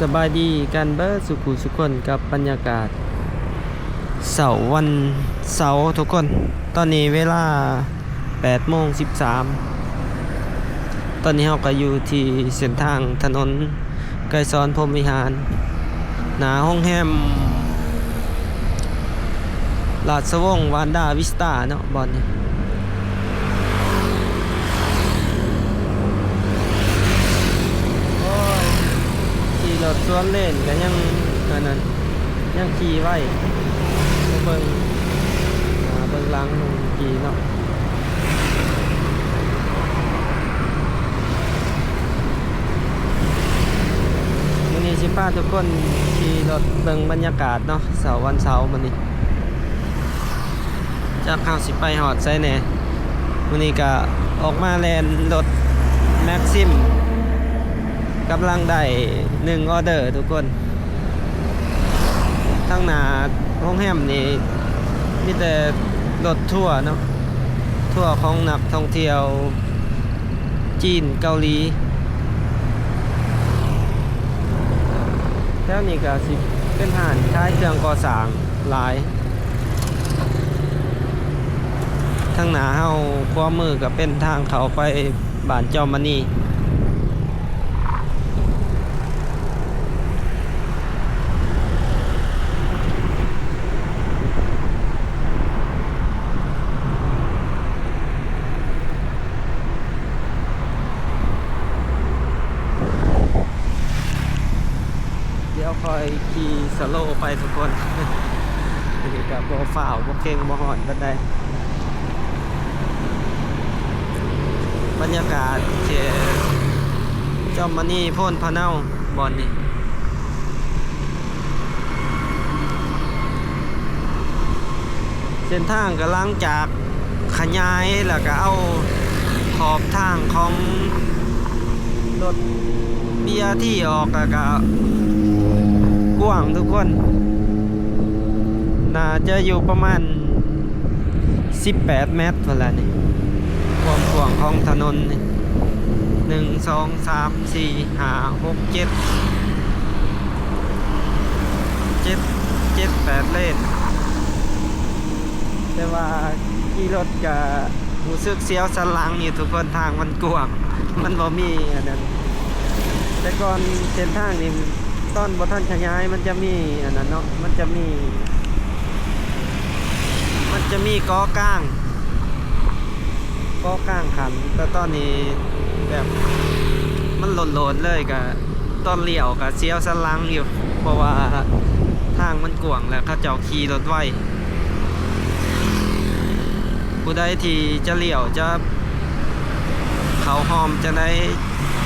ສະບາຍດີກັນເບິດສູ່ຜູ້ສູ່ຄົນ ກັບບັນຍາກາດເຊົ້າວັນເສົາທຸກຄົນ. ຕອນນີ້ເວລາແປດໂມງສິບສາມ. ຕອນນີ້ເຮົາກໍຢູ່ທີ່ເສັ້ນທາງຖະໜົນໄກສອນພົມວິຫານ ໜ້າໂຮງແຮມ ລາຊະວົງວານດາວິສຕາເນາະ ບ່ອນນີ້. ໂອ້ຍ ຂີ່ລົດສວນເລນກໍຍັງອັນນັ້ນ ຍັງຂີ່ໄວ. ເບິ່ງໜ້າເບິ່ງຫຼັງເບິ່ງຂີ່ເນາະ. ມື້ນີ້ຊິພາທຸກຄົນຂີ່ລົດເບິ່ງບັນຍາກາດເນາະ ເຊົ້າວັນເສົາມື້ນີ້ ຈັກເຮົາຊິໄປຮອດໃສແດ່. ມື້ນີ້ກະອອກມາແລ່ນລົດແມັກຊິມ ກຳລັງໄດ້ໜຶ່ງອໍເດີທຸກຄົນ. ທາງໜ້າໂຮງແຮມນີ້ມີແຕ່ລົດທົວເນາະ ທົວຂອງນັກທ່ອງທ່ຽວຈີນເກົາຫຼີ. ແຖວນີ້ກໍຊິເປັນຮ້ານຂາຍເຄື່ອງກໍ່ສ້າງຫຼາຍ. ທາງໜ້າເຮົາຂວາມືກໍເປັນທາງເຂົ້າໄປ ບ້ານຈອມມະນີ. ດຽວຄ່ອຍຂີ່ສະໂລໄປທຸກຄົນ ອັນນີ້ກໍບໍ່ຟ້າວ ບໍ່ເຄັ່ງ ບໍ່ຮ້ອນປານໃດ. ບັນຍາກາດເຂດຈອມມະນີ ໂພນພະເນົາ ບ່ອນນີ້ ເສັ້ນທາງກຳລັງຈາກຂະຫຍາຍ ແລ້ວກໍເອົາຂອບທາງຂອງລົດບີອາທີອອກ ແລ້ວກໍກວ້າງທຸກຄົນ ໜ້າຈະຢູ່ປະມານ ສິບແປດແມັດພຸ້ນລະນີ້ ຄວາມກວ້າງຂອງຖະໜົນນີ້ ໜຶ່ງ ສອງ ສາມ ສີ່ ຫ້າ ຫົກ ເຈັດ ເຈັດ ເຈັດ ແປດເລນ. ແຕ່ວ່າຂີ່ລົດກະຮູ້ສຶກສຽວສັນຫຼັງຢູ່ທຸກຄົນ ທາງມັນກວ້າງ ມັນບໍ່ມີອັນນັ້ນ. ແຕ່ກ່ອນເສັ້ນທາງນີ້ ຕອນບໍ່ທັນຂະຫຍາຍ ມັນຈະມີອັນນັ້ນເນາະ ມັນຈະມີ ມັນຈະມີເກາະກາງ ເກາະກາງຂັ້ນ ແຕ່ຕອນນີ້ແບບມັນໂຫຼນໆເລີຍ ກະຕອນລ້ຽວກະສຽວສັນຫຼັງຢູ່ ເພາະວ່າທາງມັນກວ້າງ ແລະ ເຂົາເຈົ້າຂີ່ລົດໄວ. ຜູ້ໃດທີ່ຈະລ້ຽວ ຈະເຂົ້າຮ່ອມຈັ່ງໃດ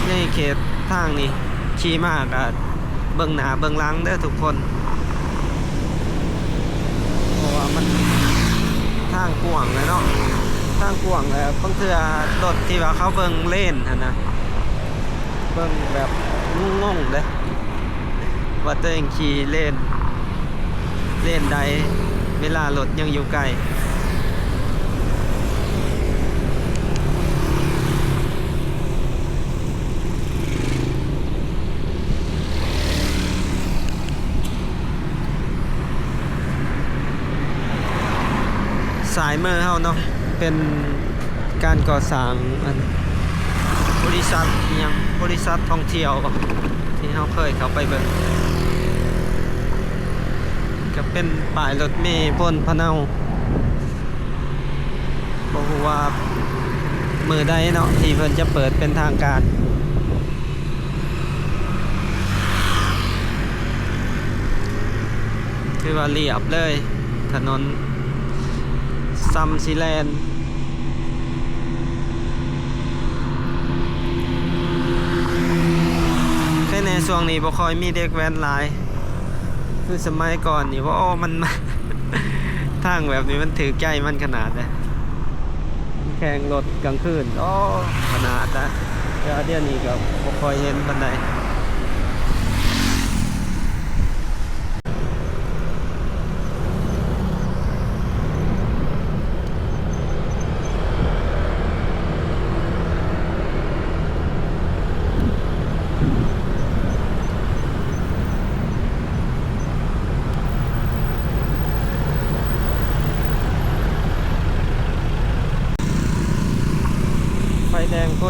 ໃນເຂດທາງນີ້ ຂີ່ມາກະ ເບິ່ງໜ້າເບິ່ງຫຼັງເດີທຸກຄົນ ເພາະວ່າມັນທາງກວ້າງແຫຼະເນາະ ທາງກວ້າງ ແລ້ວບາງເທື່ອລົດທີ່ວ່າເຂົາເບິ່ງເລນຫັ້ນນະ ເບິ່ງແບບງົງໆເດ້ ວ່າຕົວເອງຂີ່ເລນ ເລນໃດ ເວລາລົດຍັງຢູ່ໃກ້. ຊ້າຍມືເຮົາເນາະ ເປັນການກໍ່ສ້າງ ອັນ ບໍລິສັດອີ່ຫຍັງ ບໍລິສັດທ່ອງທ່ຽວ ທີ່ເຮົາເຄີຍເຂົ້າໄປເບິ່ງ ກໍເປັນປ້າຍລົດເມໂພນພະເນົາ. ບໍ່ຮູ້ວ່າມື້ໃດເນາະ ທີ່ເພິ່ນຈະເປີດເປັນທາງການ. ຖືວ່າລຽບເລີຍ ຖະໜົນຊຳຊີແລນ. ແຄ່ແນ່ຊ່ວງນີ້ບໍ່ຄ່ອຍມີເດັກແວ້ນຫຼາຍ ຄືສະໄໝກ່ອນນີ້ ໂອ້ ມັນ ທາງແບບນີ້ມັນຖືກໃຈມັນຂະໜາດເດ້ ແຂ່ງລົດກາງຄືນ ໂອ້ ຂະໜາດນະ ແຕ່ວ່າດຽວນີ້ກໍບໍ່ຄ່ອຍເຫັນປານໃດ.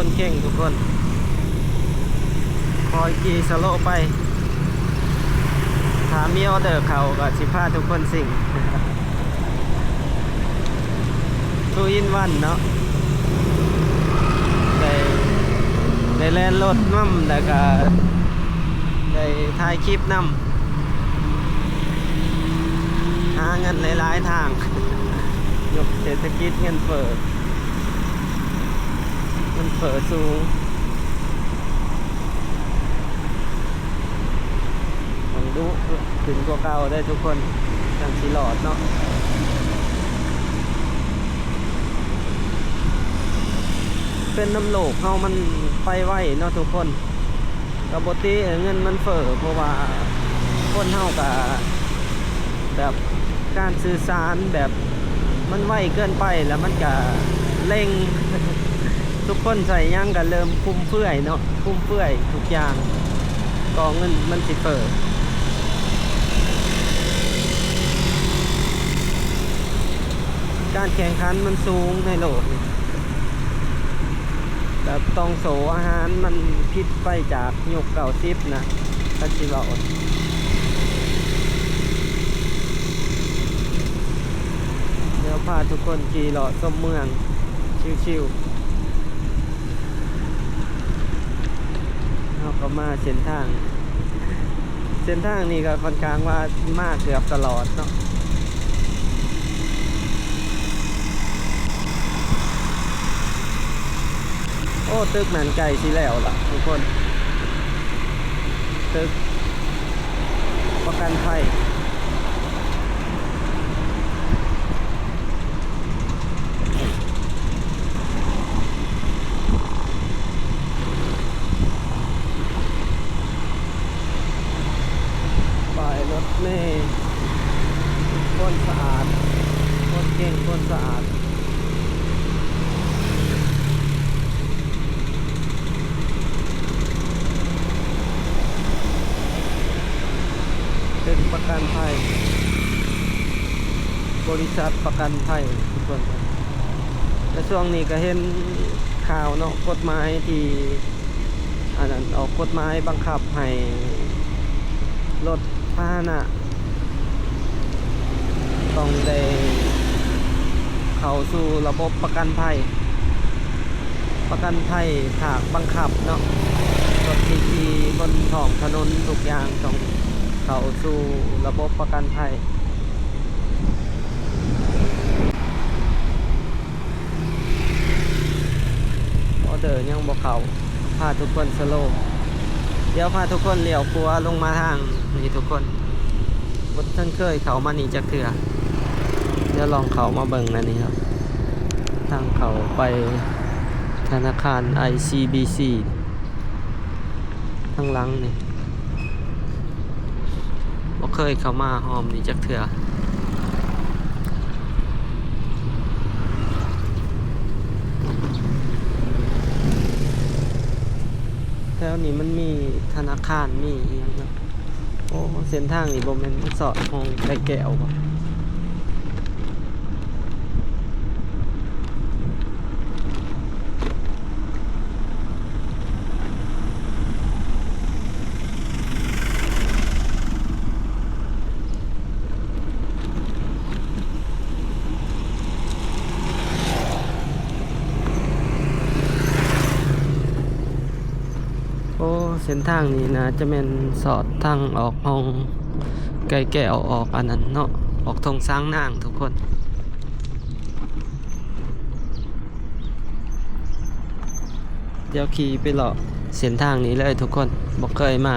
ຄົນເກັ່ງທຸກຄົນ ຄອຍຂີ່ສະໂລໄປ ຖ້າມີອໍເດີເຂົ້າກໍຊິພາທຸກຄົນຊິງ ທູອິນວັນເນາະ ໄດ້ ໄດ້ແລ່ນລົດນຳ ແລ້ວກໍໄດ້ຖ່າຍຄລິບນຳ ຫາເງິນຫຼາຍໆທາງ ຍຸກເສດຖະກິດເງິນເຟີ້ ເງິນເຟີ້ສູງ ຕ້ອງດຸຂຶ້ນກວ່າເກົ່າເດີທຸກຄົນ ຈັ່ງຊິລອດເນາະ ເປັນນຳໂລກເຮົາມັນໄປໄວເນາະທຸກຄົນ ກໍບໍ່ຕິເງິນມັນເຟີ້ ເພາະວ່າຄົນເຮົາກໍ ແບບການສື່ສານແບບມັນໄວເກີນໄປ ແລ້ວມັນກະເລັ່ງ ທຸກຄົນໃຊ້ຫຍັງກະເລີ່ມຟຸມເຟືອຍເນາະ ຟຸມເຟືອຍທຸກຢ່າງ ກໍເງິນມັນຊິເຟີ້ ການແຂ່ງຂັນມັນສູງໃນໂລກນີ້ ແບບຕ່ອງໂສ້ອາຫານມັນຜິດໄປຈາກ ຍຸກເກົ້າສິບນະ ຄັນຊິເວົ້າ ດຽວພາທຸກຄົນຂີ່ເລາະຊົມເມືອງ ຊິວໆ ເຮົາກໍມາເສັ້ນທາງ ເສັ້ນທາງນີ້ກໍຄ່ອນຂ້າງວ່າມາເກືອບຕະຫຼອດເນາະ ໂອ້ ຕຶກນັ້ນໃກ້ຊິແລ້ວລະທຸກຄົນ ຕຶກປະກັນໄພ ປ້າຍລົດເມ ໂພນສະອາດ ຄົນເກັ່ງ ໂພນສະອາດ ເປັນປະກັນໄພ ບໍລິສັດປະກັນໄພ ທຸກຄົນ ແລະ ຊ່ວງນີ້ກໍເຫັນຂ່າວເນາະ ກົດໝາຍທີ່ ອັນນັ້ນ ອອກກົດໝາຍບັງຄັບໃຫ້ລົດພາຫະນະ ຕ້ອງໄດ້ເຂົ້າສູ່ລະບົບປະກັນໄພ ປະກັນໄພພາກບັງຄັບເນາະ ລົດທີ່ຂີ່ບົນທ້ອງຖະໜົນທຸກຢ່າງຕ້ອງເຂົ້າສູ່ລະບົບປະກັນໄພ. ອໍເດີຍັງບໍ່ເຂົ້າ ພາທຸກຄົນສະໂລ ດຽວພາທຸກຄົນລ້ຽວຂວາລົງມາທາງນີ້ທຸກຄົນ ບໍ່ທັນເຄີຍເຂົ້າມານີ້ຈັກເທື່ອ ດຽວລອງເຂົ້າມາເບິ່ງອັນນີ້ເນາະ ທາງເຂົ້າໄປທະນາຄານ ໄອຊີບີຊີ ທາງຫຼັງນີ້ ບໍ່ເຄີຍເຂົ້າມາອ້ອມນີ້ຈັກເທື່ອ ແຖວນີ້ມັນມີທະນາຄານ ມີອີ່ຫຍັງເນາະ ໂອ້ ເສັ້ນທາງນີ້ບໍ່ແມ່ນມັນສອດຫ້ອງໄກ່ແກ້ວບໍ? ໂອ້ ເສັ້ນທາງນີ້ໜ້າຈະແມ່ນສອດທາງອອກຫ້ອງໄກ່ແກ້ວ ອອກອັນນັ້ນເນາະ ອອກທົ່ງຊາງນາງທຸກຄົນ. ດຽວຂີ່ໄປເລາະເສັ້ນທາງນີ້ເລີຍທຸກຄົນ ບໍ່ເຄີຍມາ.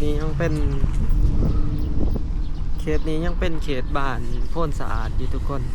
ນີ້ຍັງເປັນ ເຂດນີ້ຍັງເປັນເຂດບ້ານໂພນສະອາດຢູ່ທຸກຄົນ. ເ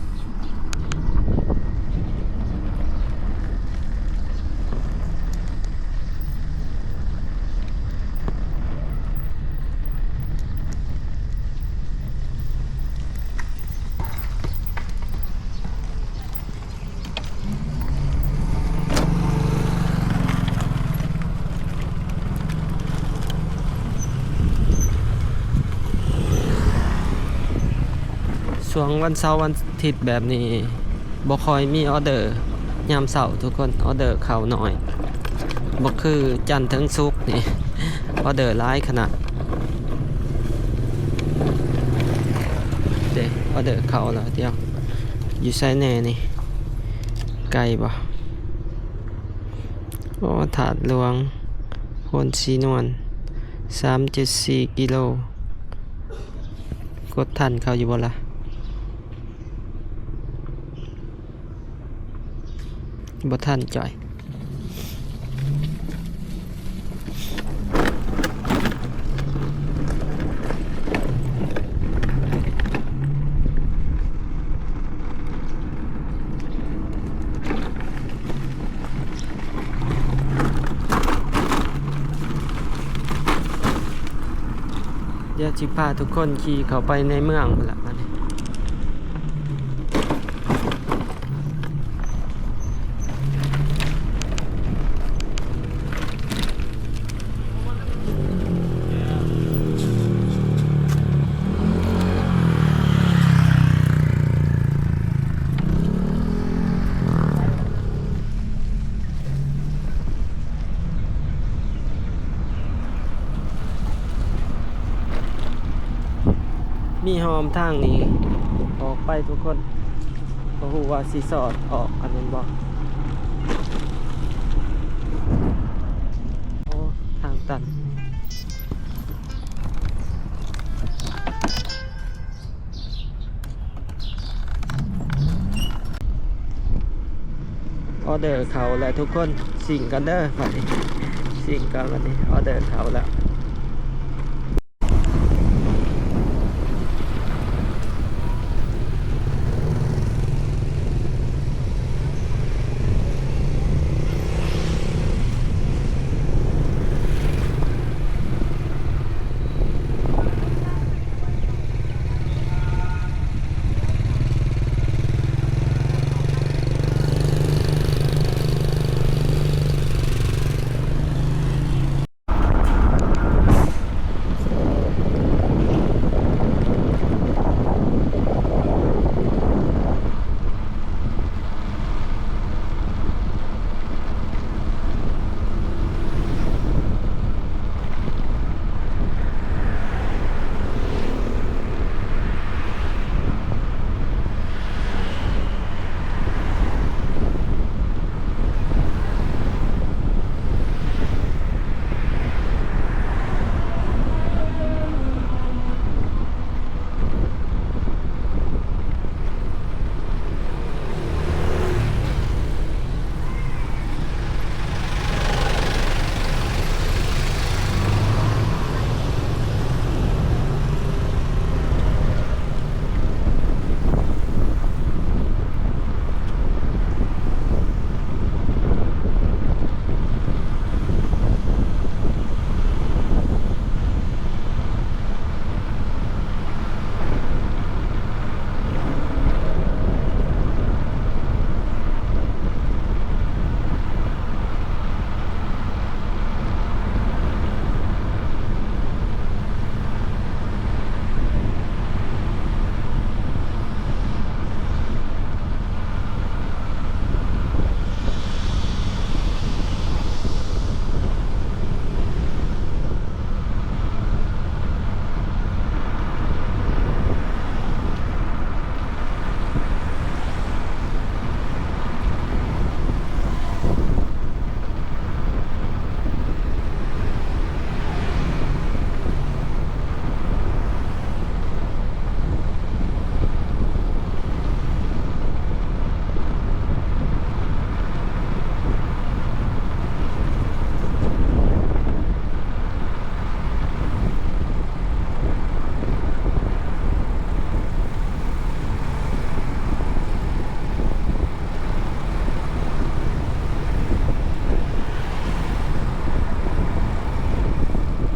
ຊ່ວງວັນເສົາວັນອາທິດແບບນີ້ ບໍ່ຄ່ອຍມີອໍເດີຍາມເຊົ້າທຸກຄົນ, ອໍເດີເຂົ້າໜ້ອຍ, ບໍ່ຄືຈັນເຖິງສຸກນີ້ ອໍເດີຫຼາຍຂະໜາດ. ເດ້ ອໍເດີເຂົ້າແລ້ວ. ດຽວ ຢູ່ໃສແດ່ນີ້? ໄກບໍ່? ໂອ້ ທາດຫຼວງ ໂພນສີນວນ ສາມຈຸດສີ່ກິໂລ. ກົດທັນເຂົາຢູ່ບໍ່ລະ? ບໍ່ທັນຈ້ອຍ. ດຽວຊິພາທຸກຄົນຂີ່ເຂົ້າໄປໃນເມືອງພຸ້ນລະບາດນີ້. ມີຮ່ອມທາງນີ້ອອກໄປທຸກຄົນ, ບໍ່ຮູ້ວ່າຊິສອດອອກອັນນັ້ນບໍ່. ໂອ້ ທາງຕັນ. ອໍເດີເຂົ້າແລ້ວທຸກຄົນ, ຊິງກັນເດີບາດນີ້, ຊິງກັນບາດນີ້, ອໍເດີເຂົ້າແລ້ວ.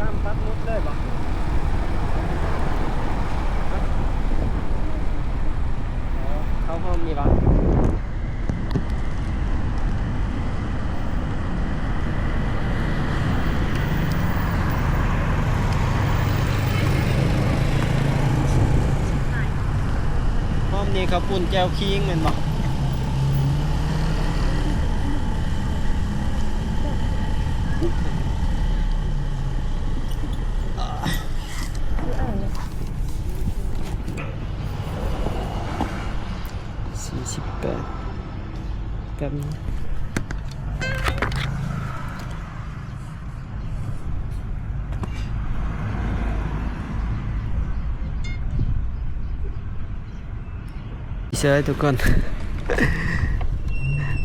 ຕາມປັກໝຸດເລີຍບໍ່? ຮະ? ອໍ ເຂົ້າຮ່ອມນີ້ບໍ່? ສາ ເຂົ້າປຸ້ນແຈ່ວຂີງແມ່ນບໍ່? ສີ່ສິບແປດ ແປັບໜຶ່ງ ເຊີຍທຸກຄົນ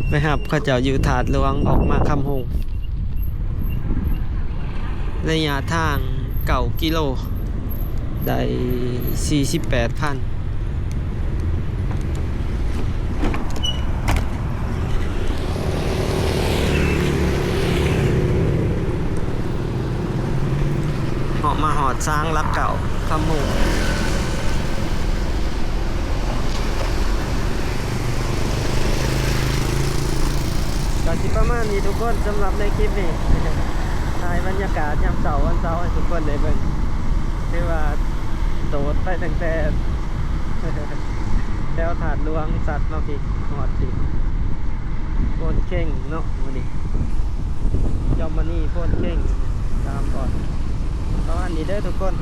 ໄປຮັບເຂົາເຈົ້າຢູ່ທາດຫຼວງ ອອກມາຄຳຫົງ ໄລຍະທາງເກົ້າກິໂລ ໄດ້ສີ່ສິບແປດພັນ. ເນາະ ມາຮອດສາງຫຼັກເກົ້າ ຄຳຫົງ ກໍຊິປະມານນີ້ທຸກຄົນ ສຳລັບໃນຄລິບນີ້ ຖ່າຍບັນຍາກາດຍາມເຊົ້າວັນເສົາໃຫ້ທຸກຄົນໄດ້ເບິ່ງ ຖືວ່າໂດດໄປຕັ້ງແຕ່ ແຖວທາດຫຼວງ ສັດມາພີ້ ຮອດພີ້ ໂພນເຄັງເນາະ ມື້ນີ້ ຈອມມະນີ ໂພນເຄັງ ສາມບ່ອນ ປະມານນີ້ເດີທຸກຄົນ.